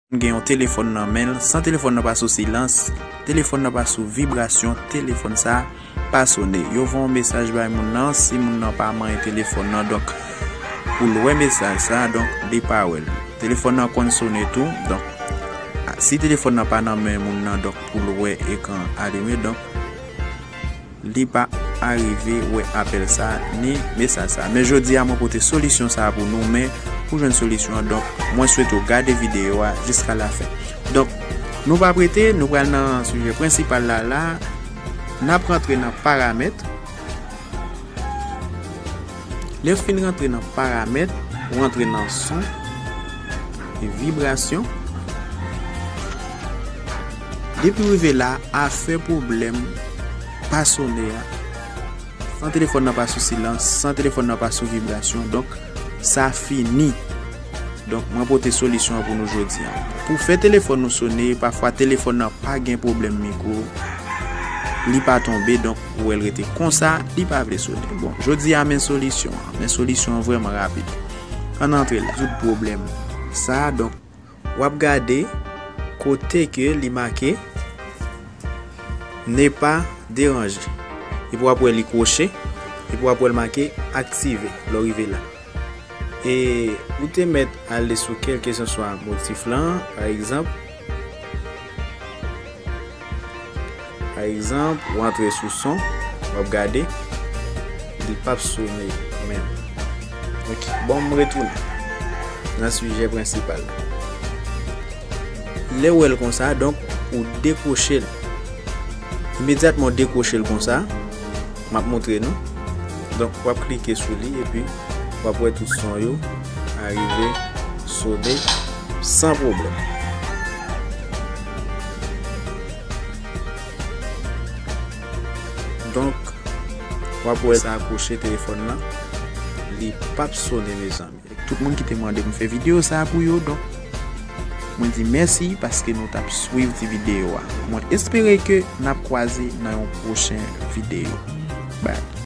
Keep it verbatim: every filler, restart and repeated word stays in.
Moun gen yon telefòn nan men l, san telefòn nan pa sou silans, telefòn nan pa sou vibrasyon, telefòn sa a pa sone. Yo voye yon mesaj bay moun nan, si moun nan pa manyen telefòn nan, donk, pou l wè mesaj sa a, donk, li pa wè l. Telefòn nan konn sone tou, donk, a, si telefòn nan pa nan men moun nan, donk, pou l wè ekran alime, donk, li pa arive wè apèl sa a, ni mesaj sa a. Men jodi a, mwen pote solisyon sa a pou nou, men pou jwenn solisyon an, donk, mwen swete w gade videyo a jiska lafen. Donk, nou p ap rete, nou pral nan sijè prensipal la, la, n ap rantre nan paramèt. Lè w fin rantre nan paramèt, ou rantre nan son e vibrasyon. Depi w rive la, afè pwoblèm pa sone a, san telefòn nan pa sou silans, san telefòn nan pa sou vibrasyon, donk, sa fini. Donk, mwen pote solisyon an pou nou jodi a. Pou fè telefòn nou sone, pafwa telefòn nan pa gen pwoblèm mikwo, li pa tonbe, donk, ou wè l rete konsa, li pa vle sone. Bon, jodi a, men solisyon an. Men solisyon an vrèman rapid. Ann antre la. Rezoud pwoblèm sa a, donk, w ap gade kote ke li make ne pas déranger. Epi w ap wè li kwoche, epi w ap wè l make aktive lè w rive la. E ou te mèt ale sou kèlkeswa motif lan, pa egzanp, pa egzanp, ou antre sou son, w ap gade, li p ap sone menm. Ok, bon, m retounen nan sijè prensipal la. Lè w wè l konsa, donk, ou dekwoche l. Imedyatman w dekwoche l konsa, m ap montre nou. Donk, w ap klike sou li epi w ap wè tout son yo arive sone san pwoblèm. Donk, w ap wè sa akwoche telefòn nan, li p ap sone, mezanmi. Tout moun ki te mande m fè videyo sa a pou yo, donk, mwen di mèsi paske nou t ap swiv ti videyo a. Mwen espere ke n ap kwaze nan yon pwochen videyo. Bye.